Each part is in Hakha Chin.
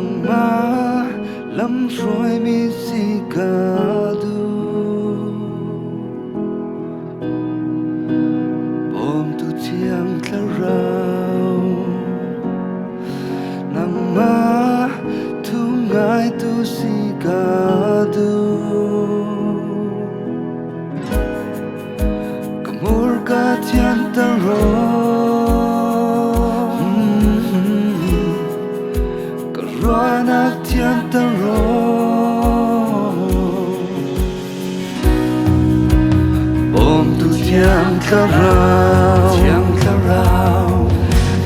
Nangmah lamhruaimi si ka duh. Bawmtu Thiang Thlarau, nangmah thu ngaitu si ka duh. Ka hmurka thianter Ka ruahnak thianter Bawmtu Thiang Thlarau, Thiang Thlarau,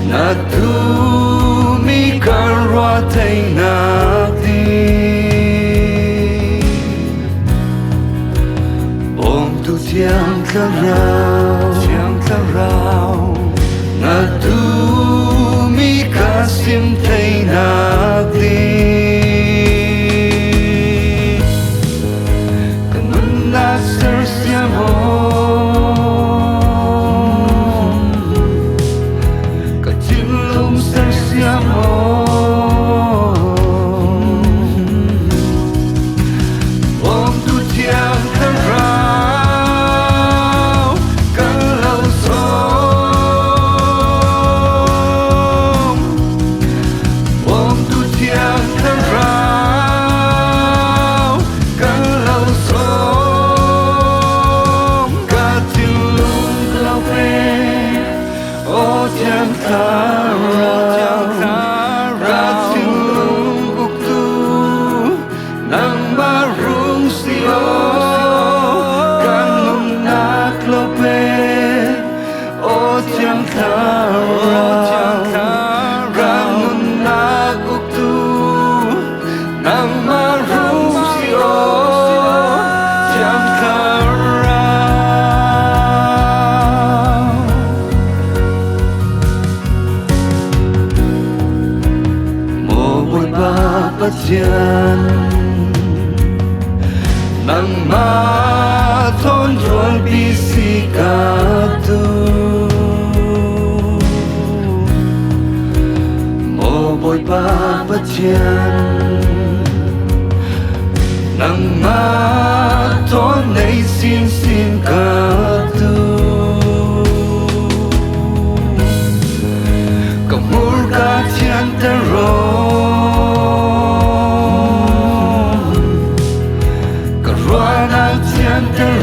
na duhmi kan ruah theinak ding. Bawmtu Thiang Thlarau, Thiang Thlarau, na duhmi ka sim theinak ding. Ka nunnak sersiam Ka thinlung sersiam Bawmtu Thiang Thlarau kan lo sawm. Bawmtu Thiang Thlarau kan lo sawm. Ka thinlung ka lo pe, aw Thiang Thlarau, ka thinlung uktu nangmah rung si aw, kan nunnak lo pe, aw Thiang Thlarau, kan nunnak uktu nangmah rung si aw, Thiang Thlarau. Maw Bawipa Pathian, nangmah thawn rualpi si ka duh. Maw Bawipa Pathian, nangmah thawn nei sinsin ka duh. Ka hmurka thianter Ka ruahnak thianter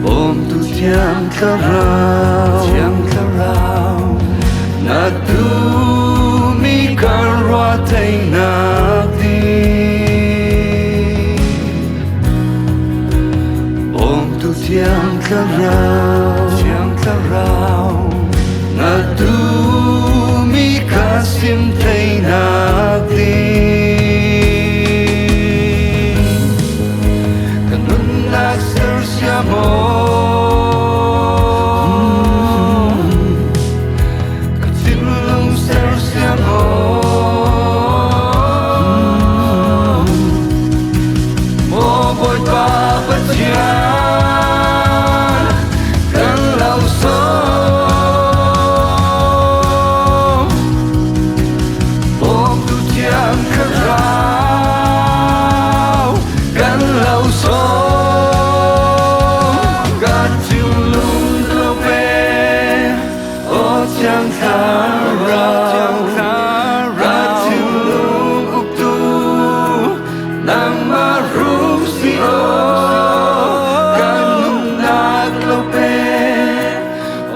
Bawmtu Thiang Thlarau, Thiang Thlarau, na duhmi kan ruah theinak ding. Bawmtu Thiang Thlarau, Thiang Thlarau, na duhmi kha sim theinak ding. Ka nunnak sersiam Ka thinlung sersiam Maw Bawipa Pathian, kan lo sawm. Bawmtu Thiang Thlarau, kan lo sawm. Ka thinlung lo pe, aw Thiang Thlarau, ka thinlung uktu, nangmah rung si aw, kan nunnak lo pe,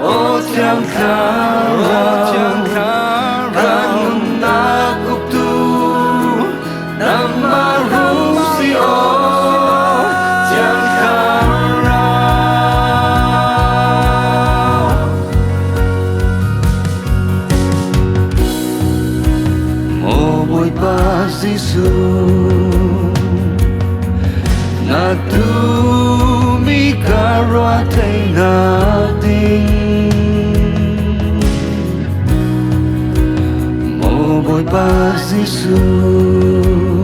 aw Thiang Thlarau, kan nunnak uktu, nangmah rung si aw, Thiang Thlarau. Maw Bawipa Jesuh, na duhmi ka ruah theinak ding. Maw Bawipa Jesuh,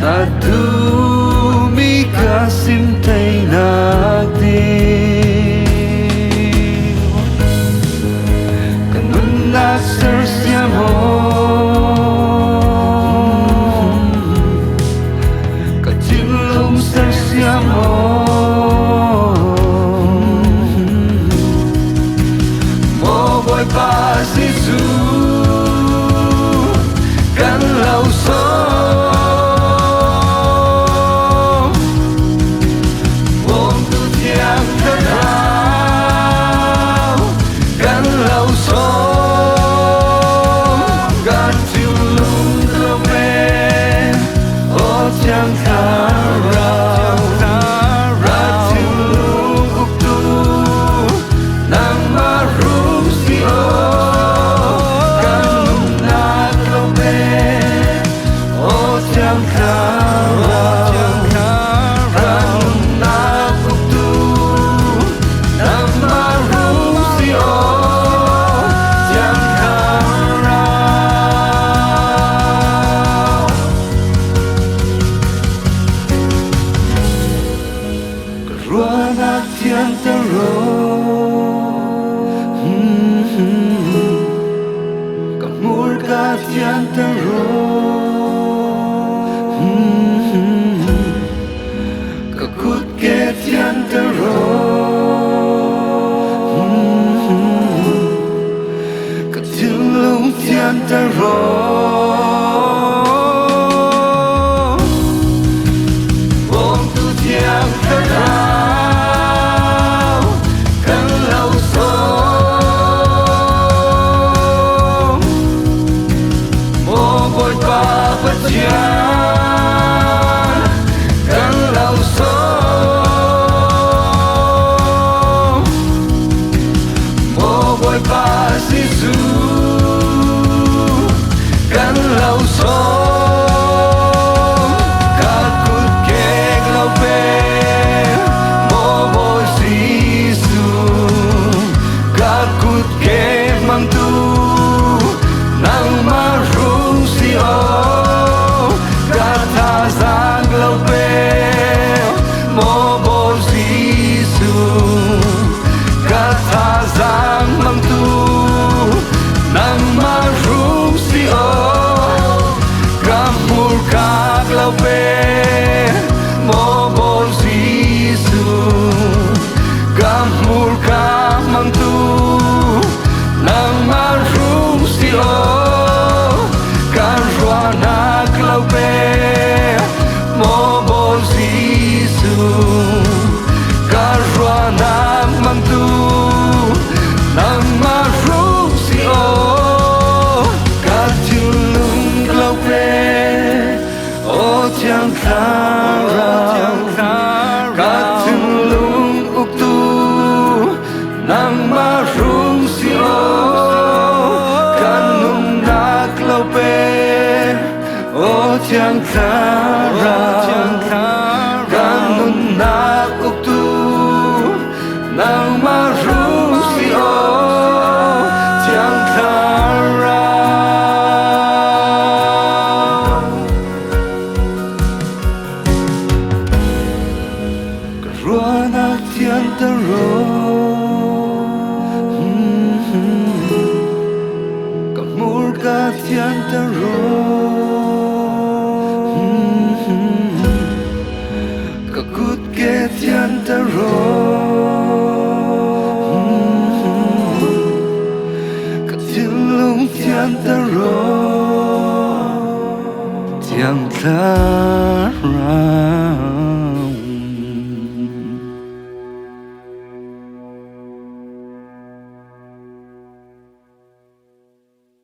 na duhmi ka sim theinak ding. Nunnak sersiam Ka thinlung sersiam Maw Bawipa Jesuh kan lo sawm Bawmtu thiang thlarau kan lo sawm Kan thinlung lo pe aw thiang thlarau Ra thinlung uktu nangmah rum si aw kan nunnak lo pe aw thiang thlarau Kan nunnak uktu nangmah rum si aw thiang thlarau. Ka ruahnak thianter Ka hmurka thianter Ka kutke thianter Ka thinlung thianter. Bawmtu thiang thlarau kan lo sawm. Maw Bawipa Pathian kan lo sawm. Maw Bawipa Jesuh kan lo sawm. Ka kut kek lo pe maw Bawi Jesuh ka kut kek mangtu nangmah rung si aw ka thazaang lo pe maw Bawi Jesuh ka thazaang mangtu nangmah rung si aw ka hmurka lo pe maw Bawi Jesuh ka hmurka mangtu nangmah rung si aw ka ruahnak lo pe maw Bawi Jesuh ka ruahnak mangtu nangmah rung si aw ka thinlung lo pe aw thiang thlarau ka thinlung uktu nangmah rung si aw kan nunnak lo pe aw thiang thlarau kan nunnak uktu nangmah rung si aw thiang thlarau. Ka ruahnak thianter Ka hmurka thianter. Ka kutke thianter. Ka thinlung thianter. Thiang thlarau.